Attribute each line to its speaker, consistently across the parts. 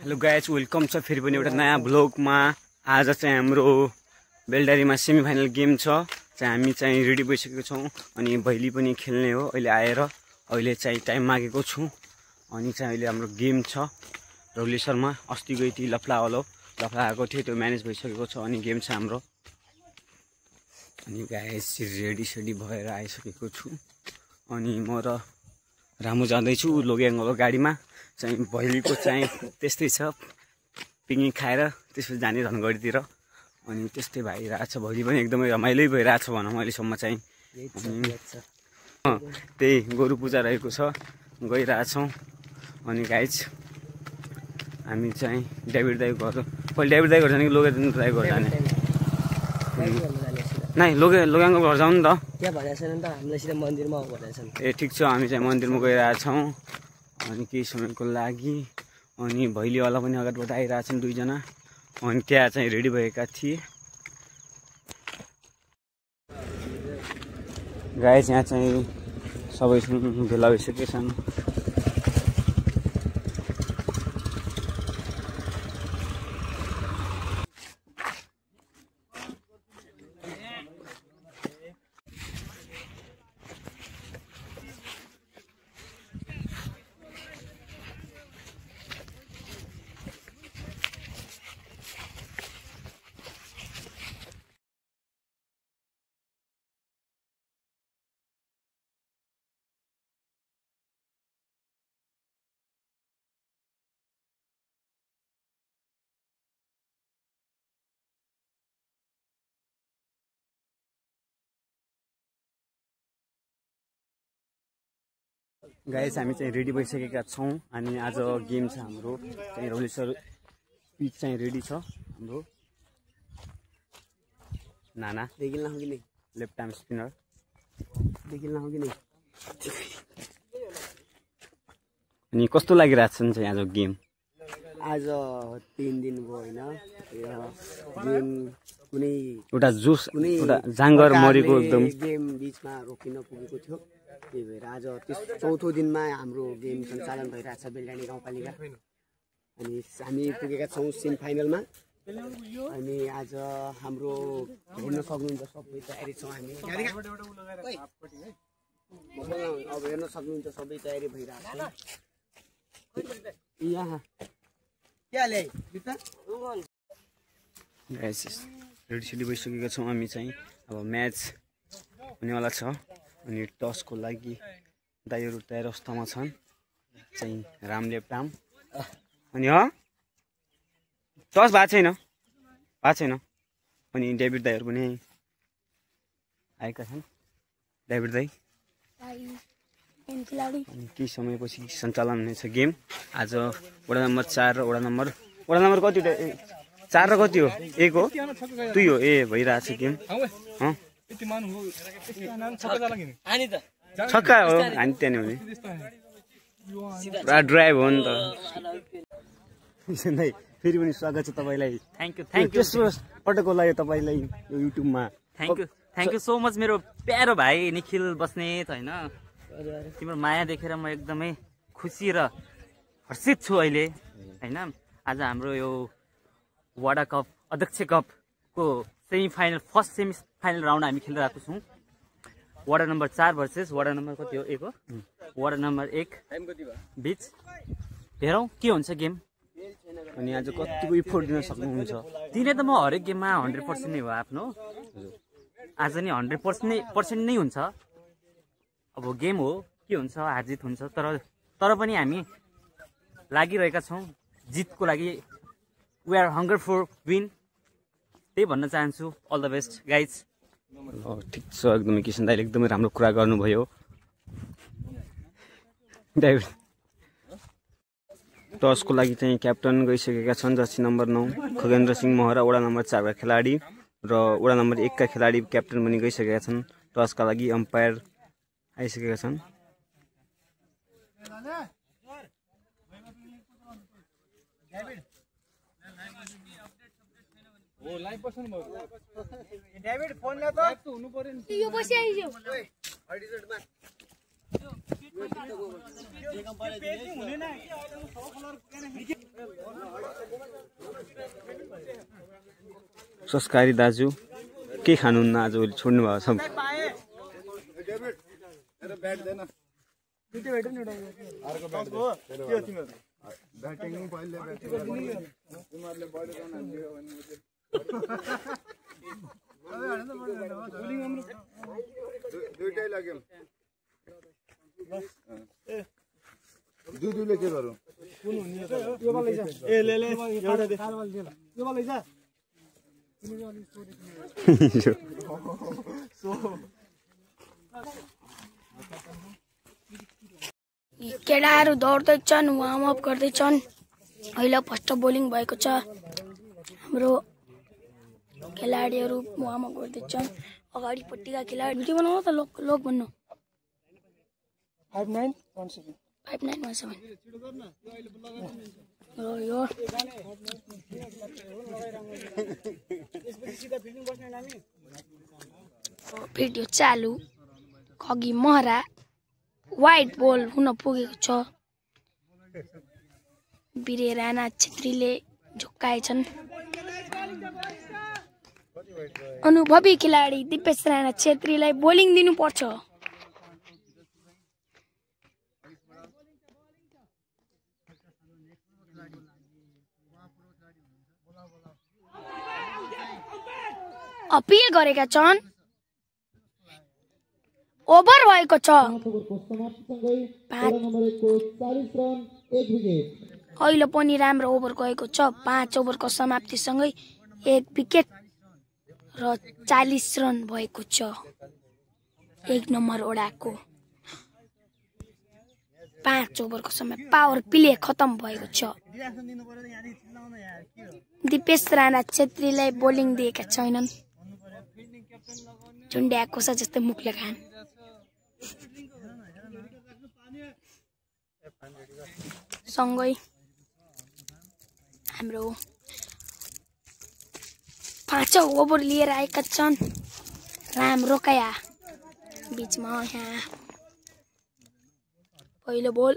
Speaker 1: Hello guys, welcome छ फेरि पनि एउटा नयाँ ब्लगमा। आज चाहिँ हाम्रो बेलडारीमा सेमिफाइनल गेम छ। हामी चाहिँ रेडी भइसकेको छौँ अनि भैली पनि खेल्ने हो। अहिले आएर अहिले चाहिँ टाइम मागेको छु अनि चाहिँ अहिले हाम्रो गेम छ रौलेश्वरमा। अस्ति गई ती लफला आएको थियो, त्यो म्यानेज भइसकेको छ अनि गेम छ हाम्रो। अनि गाइज रेडी भएर आइसकेको छु अनि म र रामु जाँदैछु लोग्याङको गाडीमा। चाहिँ भैलीको चाहिँ त्यस्तै छ, पिकनिक खाएर त्यसपछि जाने धनगढीतिर अनि त्यस्तै भइरहेछ। भैली पनि एकदमै रमाइलो भइरहेछ भनौँ अहिलेसम्म चाहिँ। त्यही गोरु पूजा रहेको छ, गइरहेछौँ। अनि गाइज हामी चाहिँ डेभिड दाइको घर, पहिले डेभिड दाइको घर जाने कि लोग्याङ दाइको घर जाने? नै लोग्याङको घर जाउँ नि त।
Speaker 2: त्यहाँ भनेको छैन नि त, हामीलाई सिधै मन्दिरमा आऊ भनेको छन्।
Speaker 1: ए ठिक छ, हामी चाहिँ मन्दिरमा गइरहेछौँ अनि केही समयको लागि। अनि भैलीवाला पनि अगाडिबाट आइरहेछन् दुईजना अनि त्यहाँ चाहिँ रेडी भएका थिए। गाइस यहाँ चाहिँ सबै भेला भइसकेका छन्। गाइस हामी चाहिँ रेडी भइसकेका छौँ अनि आज गेम छ हाम्रो चाहिँ रौलेश्वर पिच चाहिँ रेडी छ हाम्रो। नाना
Speaker 2: देखिन लाउँ कि नै?
Speaker 1: लेफ्ट आर्म स्पिनर
Speaker 2: देखिन लाउँ कि नै?
Speaker 1: अनि कस्तो लागिरहेछ चाहिँ आज गेम?
Speaker 2: आज 3 दिन भयो होइन, गेम कुनै
Speaker 1: एउटा जोस एउटा जाँगर मरेको एकदम
Speaker 2: गेम बिचमा रोकिन पुगेको थियो। त्यही भएर आज चौथो दिनमा हाम्रो गेम सञ्चालन भइरहेछ बेलडारी गाउँपालिका। अनि हामी पुगेका छौँ सेमी फाइनलमा। अनि आज हाम्रो हेर्न सक्नुहुन्छ सबै तयारी छौँ हामी। अब हेर्न सक्नुहुन्छ सबै तयारी भइरहेछ। यहाँ
Speaker 1: रेडी भइसकेका छौँ हामी चाहिँ। अब म्याच हुनेवाला छ अनि टसको लागि दाइहरू तयार अवस्थामा छन् चाहिँ। राम लेफ्ट आर्म अनि टस भएको छैन अनि डेभिड दाइहरू पनि आएका छन्। डेभिड दाइ अनि केही समयपछि सञ्चालन हुनेछ गेम। आज वडा नम्बर 4 र वडा नम्बर कति? 4 र कति हो? 1 हो 2 हो? ए भइरहेछ गेम। छक्का हो हानि त्यहाँ हुने, पुरा ड्राइभ हो नि त। फेरि पनि स्वागत छ तपाईँलाई।
Speaker 3: थ्याङ्क यू
Speaker 1: तेस्रो पटकको लागि तपाईँलाई यो युट्युबमा।
Speaker 3: थ्याङ्क यू सो मच मेरो प्यारो भाइ निखिल बस्नेत होइन। तिम्रो माया देखेर म एकदमै खुसी र हर्षित छु अहिले होइन। आज हाम्रो यो वडा कप अध्यक्ष कपको फर्स्ट सेमी फाइनल राउन्ड हामी खेलिरहेको छौँ। वडा नम्बर 4 भर्सेस वडा नम्बर कति हो? 1 हो। वडा नम्बर 1 बिच हेरौँ के हुन्छ गेम।
Speaker 1: अनि आज कतिको इफोर्ट दिन सक्नुहुन्छ?
Speaker 3: दिने त म हरेक गेममा 100% नै हो आफ्नो। आज नि 100% नै हुन्छ। अब गेम हो, के हुन्छ हारजित हुन्छ, तर पनि हामी लागिरहेका छौँ जितको लागि। We are hunger for win, त्यही भन्न चाहन्छु। All the best guys.
Speaker 1: ठिक छ, एकदमै किसन दाइले एकदमै राम्रो कुरा गर्नुभयो। डेभिड टसको लागि चाहिँ क्याप्टन गइसकेका छन्। जर्सी नम्बर 9 खगेन्द्र सिंह महरा वडा नम्बर 4 का खेलाडी र वडा नम्बर 1 का खेलाडी क्याप्टन पनि गइसकेका छन्। टसका लागि अम्पायर आइसकेका छन्।
Speaker 4: डेभिड फोन ला त हुनु पर्यो नि। यो बसी आइजो।
Speaker 1: संस्कारी दाजु के खानुहुन्न आज भोलि छोड्नु भएको छ
Speaker 4: दुईटै लाग्यो दुईले के गरौँ
Speaker 5: केटाहरू दौड्दैछन् वार्म अप गर्दैछन् अहिले फर्स्ट बोलिङ भएको छ हाम्रो खेलाडीहरू वार्म अप गर्दैछन् अगाडिपट्टिका खेलाडी भिडियो बनाउनु त लोक भन्नु 5917 यो भिडियो चालु खगी महरा वाइट बल हुन पुगेको छ बिरे राणा छेत्रीले झुक्काएछन् अनुभवी खेलाडी दिपेश राणा छेत्रीलाई बोलिङ दिनुपर्छ अपिल गरेका छन् ओभर भएको छ अहिले पनि राम्रो ओभर गएको छ 5 ओभरको समाप्तिसँगै 1 विकेट र 40 रन भएको छ 1 नम्बर ओडाको 5 ओभरको समय पावर प्ले खतम भएको छ दिपेश राणा छेत्रीलाई बोलिङ दिएका छैनन् झुन्ड्याएको छ जस्तै मुखले खान सँगै हाम्रो 5 ओभर लिएर आएका छन् राम रोकाया बीचमा यहाँ पहिलो बल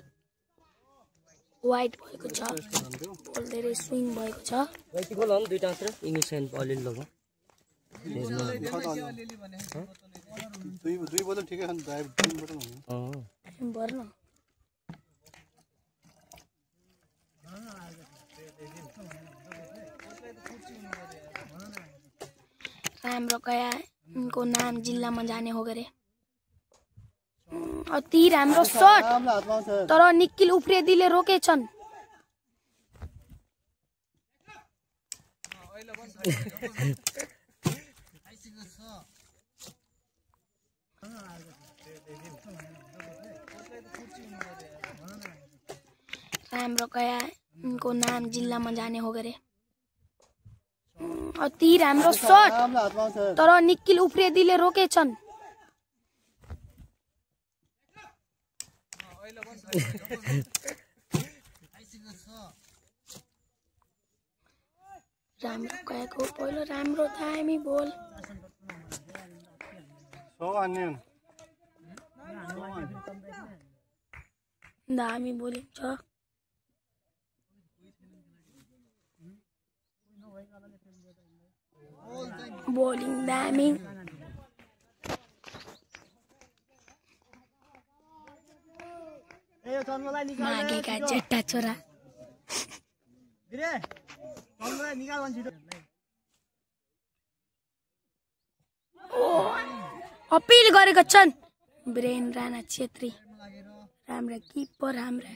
Speaker 5: वाइड भएको छ बल धेरै स्विङ भएको छ
Speaker 4: दुई बोल ठिकै छ नि ड्राइभ टिमबाट
Speaker 5: भर्न राम्रो कयाको नाम जिल्लामा जाने हो गरे अति राम्रो शट तर निखिल उफ्रेदीले रोकेछन् राम्रो कयाको नाम जिल्लामा जाने हो गरे अति राम्रो शट तर निखिल उफ्रेदीले रोकेछन् राम्रो कयाको पहिलो राम्रो दामी बोल दामी बोलिङ छ बोलिङ दामी मागेका जेठा छोरा अपिल गरेका छन् ब्रेन राणा छेत्री राम्रा किपर हाम्रा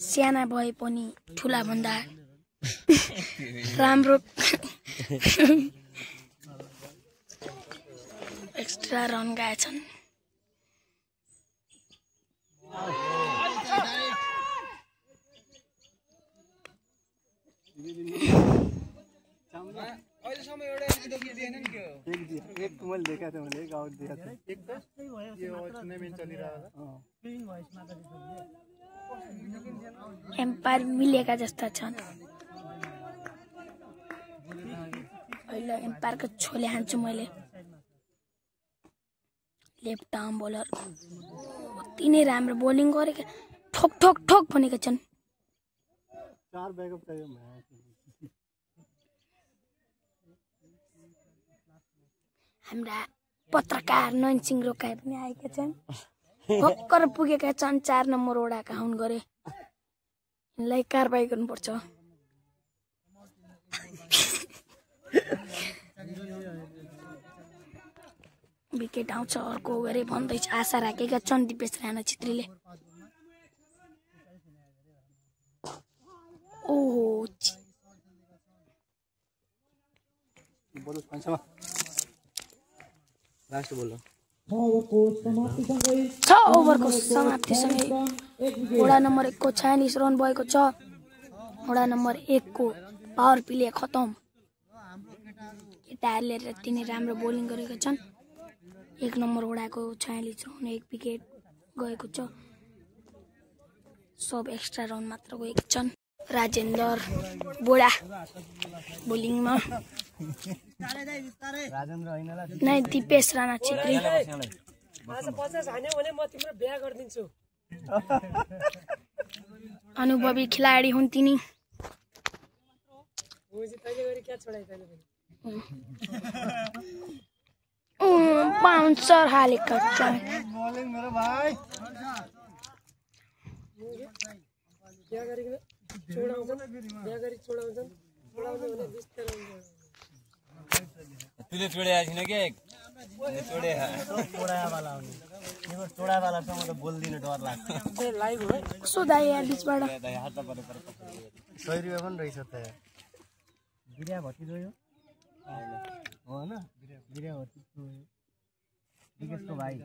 Speaker 5: साना भए पनि ठुला भन्दा राम्रो एक्स्ट्रा रन गएछन् एम्पायर मिलेका जस्ता छन् अहिले एम्पायरको छोले हान्छु मैले लेफ्ट आर्म बलर अति नै राम्रो बोलिङ गरेका ठोक ठोक ठोक भनेका छन्।
Speaker 4: 4 बैकअप चाहिए
Speaker 5: हाम्रा पत्रकार नयनसिंह रोकाई पनि आएका छन्। भर्खर पुगेका छन् 4 नम्बर वडा काउन्ट गरे। यिनलाई कारबाही गर्नुपर्छ। विकेट आउँछ अर्को गरे भन्दैछ आशा राखेका छन् दिपेश राणा छेत्रीले। ओहो
Speaker 4: बोलो पंचमा लास्ट बोलो
Speaker 5: 6 ओभरको समाप्तिसँगै वडा नम्बर 1 को 46 रन भएको छ। वडा नम्बर 1 को पावर प्ले खतम। केटाहरूले यति नै राम्रो बोलिङ गरेका छन्। 1 नम्बर वडाको 46 रन 1 विकेट गएको छ। सब एक्स्ट्रा रन मात्र गएका छन्। राजेन्द्र बोडा बोलिङमा
Speaker 2: राजेन्द्र हैनला
Speaker 5: नै दिपेश राणा छेत्री। अनुभवी खिलाडी हुन् तिनी। बाउन्सर हालेका छन्।
Speaker 4: बॉलिंग मेरे भाई
Speaker 1: तूले छोड़े छैन के छोड़े
Speaker 2: तोडा वाला हुने यो तोडा वाला त म त बोल्दिन डर लाग्छ।
Speaker 5: लाइभ हो कसो दाइ यार बिचबाट
Speaker 2: 100 रुपैयाँ पनि रहेछ त। बिर्या भति गयो हो हैन बिर्या भति गयो विकेशको भाइ।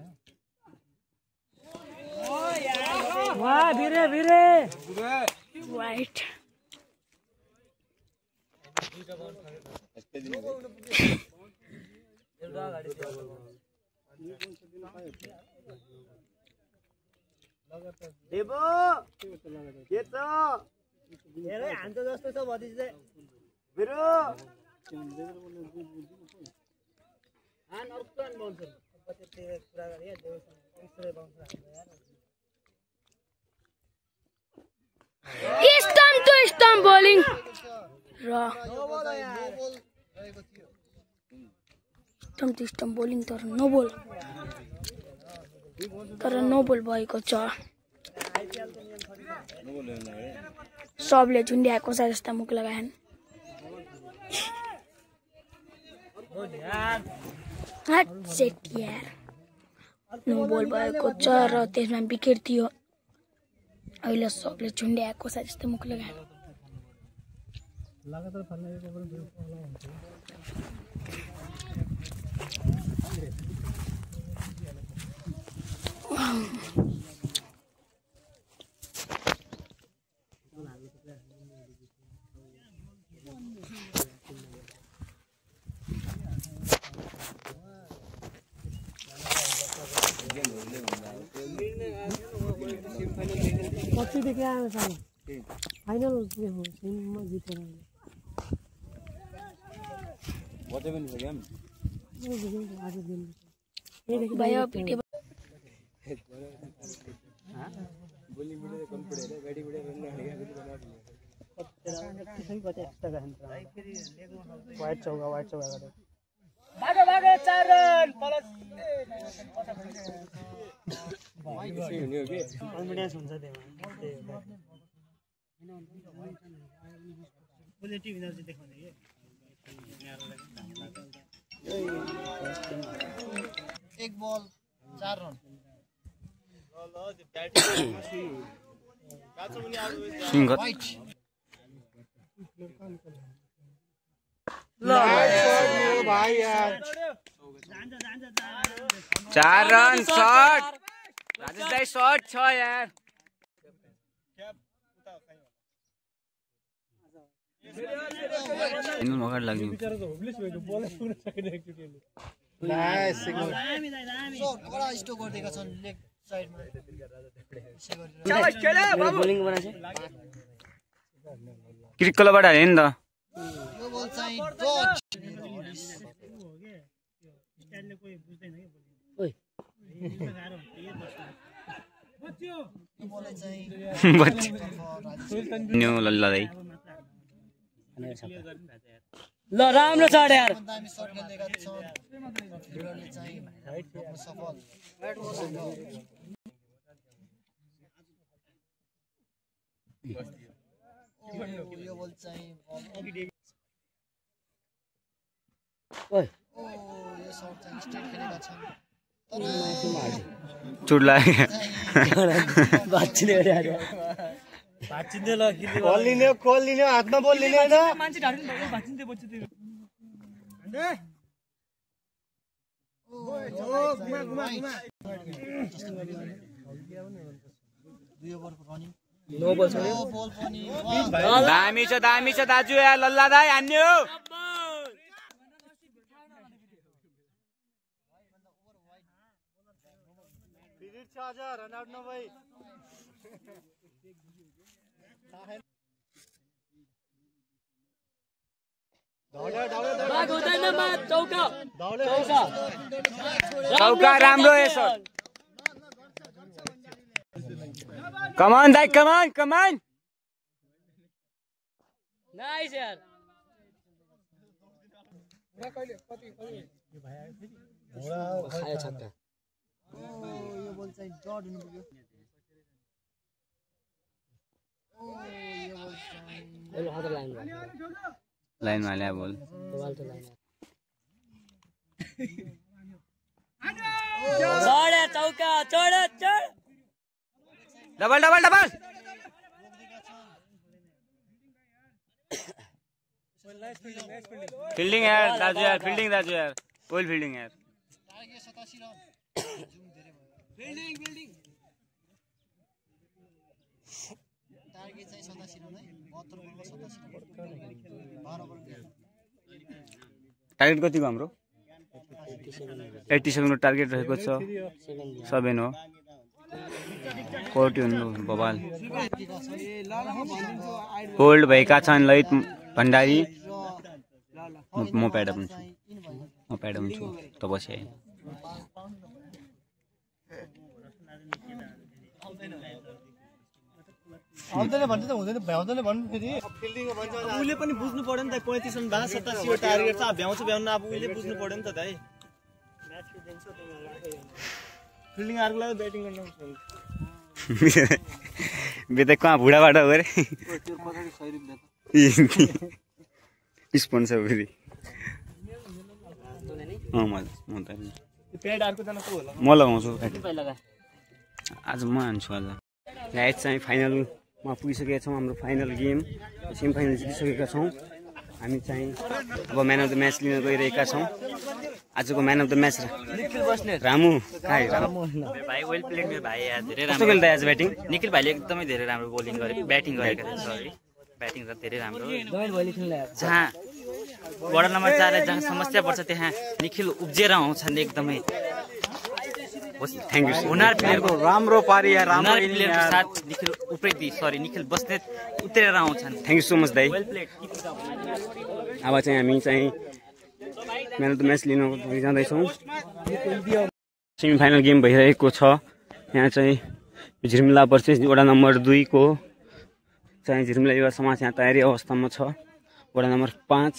Speaker 2: वाह बिरे बिरे
Speaker 5: वाइट
Speaker 2: देबो के त हेरे हान्छ जस्तो छ भतिज चाहिँ बिरो हान अर्कान बन्छ कति कुरा गरे देउसले बन्छ
Speaker 5: स्टम्प टु स्टम्प बोलिङ र स्टम्प टु स्टम्प बोलिङ तर नो बोल भएको छ। सबले झुन्ड्याएको छ जस्ता मुख लगाएन। नो बोल भएको छ र त्यसमा विकेट थियो। अहिले सबले झुन्ड्याएको छ जस्तो मुख लगाएन।
Speaker 2: लगातार फल्लाएको पनि हुन्छ। कतिदेखि आयो सानो फाइनल के हो सिममा जितेर
Speaker 1: बजे पनि छ गेम
Speaker 2: आज दिन
Speaker 5: भयो पिटे
Speaker 2: बोली मिले कम पड़े रे गाड़ी बड़े रन हड़िया भी बना दिया सही बात है एक्स्ट्रा गहन वाइट चौका करे भागे 4 रन प्लस कॉन्फिडेंस हुन्छ त्यसमा पोजिटिभ एनर्जी देखाउने के एक बॉल 4 रन भाई यार
Speaker 1: 4 रन शॉट राजेश दाई शॉट छ यार। इन मगर लाग्यो
Speaker 2: बिचारा त होपलेस भयो बल पुग्न सकेन एकचोटी नाइस सिग्नल सो बडा स्टोक गर्दैका छन् लेग साइडमा खेले बाबु बोलिङ बनाछ
Speaker 1: क्रिकलबाट हाले नि त
Speaker 2: यो बल चाहिँ डच स्टाइलले कोही बुझ्दैन के ओइ
Speaker 1: लल्ला दाइ
Speaker 6: ल राम्रो छ यार
Speaker 1: चोट लाग्यो
Speaker 4: खोलिने हातमा बोलिने होइन
Speaker 1: दामी छ दाजु यार लल्ला दाइ हान्यो चौका राम्रो यसो कमान दाइ कमान
Speaker 6: नाइस यार
Speaker 1: लाइनमा हाले बोल
Speaker 6: चौका चढ
Speaker 1: डबल फील्डिंग यार दाजु यार कोल फील्डिंग यार टार्गेट कति को हाम्रो 87 टार्गेट रहेको छ 7 हो कोर्ट हुनु बबाल होल्ड भएका छन् ललित भण्डारी म प्याडअप हुन्छु त बसे
Speaker 4: आउँदैन भन्छ त हुँदैन भ्याउँदैन भन्नु फेरि फिल्डिङमा भन्छ उले पनि बुझ्नु पर्यो नि त 35 रन 87 वटा टार्गेट छ भ्याउँछ भ्याउन अब उले बुझ्नु पर्यो नि त दाइ फिल्डिङ अर्को लाग्यो ब्याटिङ गर्न
Speaker 1: बेता कहाँ बुढाबाट गरे स्पोन्सर फेरि
Speaker 4: प्याड अर्को जना को होला
Speaker 1: म लगाउँछु आज म हान्छु आज म्याच चाहिँ फाइनलमा पुगिसकेका छौँ हाम्रो फाइनल गेम सेमी फाइनल जितिसकेका छौँ हामी चाहिँ अब म्यान अफ द म्याच लिन गइरहेका छौँ आजको man of the match Ramu
Speaker 3: भाइ वेल प्लेड मेरो भाइ धेरै
Speaker 1: कस्तो खेल्दा आज ब्याटिङ
Speaker 3: निखिल भाइले एकदमै धेरै राम्रो बोलिङ गरे ब्याटिङ गरेका थिए सरी ब्याटिङ त धेरै राम्रो जहाँ वडा नम्बर 4 जहाँ समस्या पर्छ त्यहाँ निखिल उब्जेर आउँछन् एकदमै
Speaker 1: थ्याङ्क यू
Speaker 3: हुनार प्लेयरको
Speaker 1: राम्रो पारी यार राम्रो
Speaker 3: प्लेयरको साथ निखिल उप्रेती सरी निखिल बस्नेत उत्रेर आउँछन्
Speaker 1: थ्याङ्क यू सो मच दाइ
Speaker 3: वेल प्लेड
Speaker 1: अब चाहिँ हामी चाहिँ म्यान अफ द म्याच लिन जाँदैछौँ सेमी फाइनल गेम भइरहेको छ यहाँ चाहिँ झिर्मिला वर्सेस वडा नम्बर 2 को चाहिँ झिर्मिला युवा समाज यहाँ तयारी अवस्थामा छ वडा नम्बर 5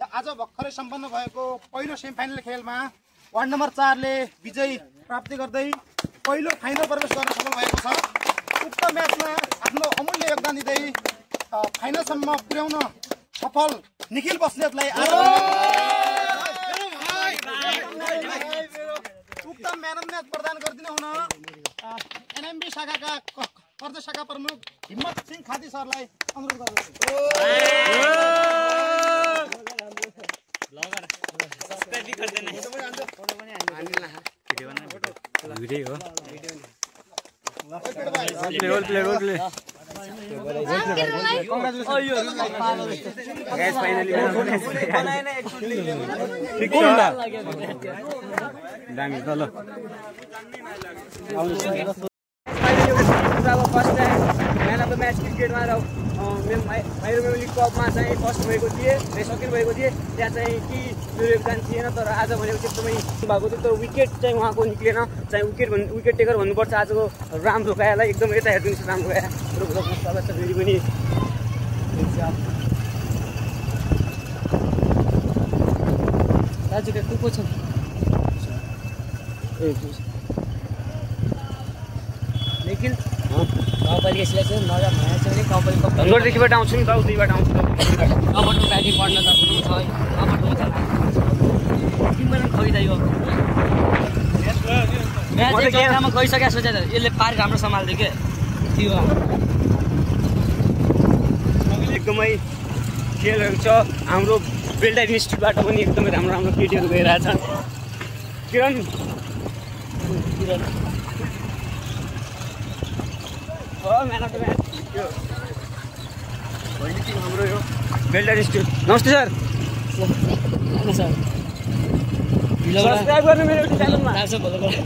Speaker 4: आज भर्खरै सम्पन्न भएको पहिलो सेमी फाइनल खेलमा वार्ड नम्बर 4 ले विजय प्राप्ति गर्दै पहिलो फाइनल प्रवेश गर्न सफल भएको छ उक्त म्याचमा आफ्नो अमूल्य योगदान दिँदै फाइनलसम्म पुर्याउन सफल निखिल बस्नेतलाई उक्त म्यान अफ म्याच प्रदान गरिदिनु हुन एनएमबी शाखाका कर्ज शाखा प्रमुख हिम्मत सिंह खाती सरलाई अनुरोध गर्दछु
Speaker 1: भिडियो हो गाइस फाइनली दामी त ल अब first time man of the match क्रिकेटमा र मेरो लिग कपमा चाहिँ फर्स्ट भएको थिएँ सेकेन्ड भएको थिएँ त्यहाँ चाहिँ कि मेरो योगदान थिएन तर आज भनेको चाहिँ एकदमै भएको थियो तर विकेट चाहिँ उहाँको निक्लेन चाहिँ विकेट टेकर भन्नुपर्छ आजको राम्रो गयालाई एकदम यता हेरिदिनुहोस् राम्रो गया फेरि पनि
Speaker 6: दाजुको को छ लेकिन गाउँपालिका सिलेक्सन नजा भएछ भने गाउँपालिका
Speaker 1: धनगढदेखिबाट आउँछु नि त उतैबाट आउँछु
Speaker 6: कबड्डीको ब्याटिङ पढ्न त छ कबड्डीको छ तिमीबाट खरिदायो म्याच एक जग्गामा गइसक्यो सोचे यसले पार राम्रो सम्हाल्दियो के त्यो
Speaker 1: एकदमै खेलहरू छ हाम्रो बेल्टार इन्स्टिट्युटबाट पनि एकदमै राम्रो राम्रो केटीहरू गइरहेछन् किरण म्यान अफ द म्याच यो भोलि टिम हाम्रो यो बेल्टार इन्स्टिट्युट नमस्ते सर सब्सक्राइब गर्नु मेरो च्यानलमा
Speaker 6: भोलिबाट
Speaker 1: भोलि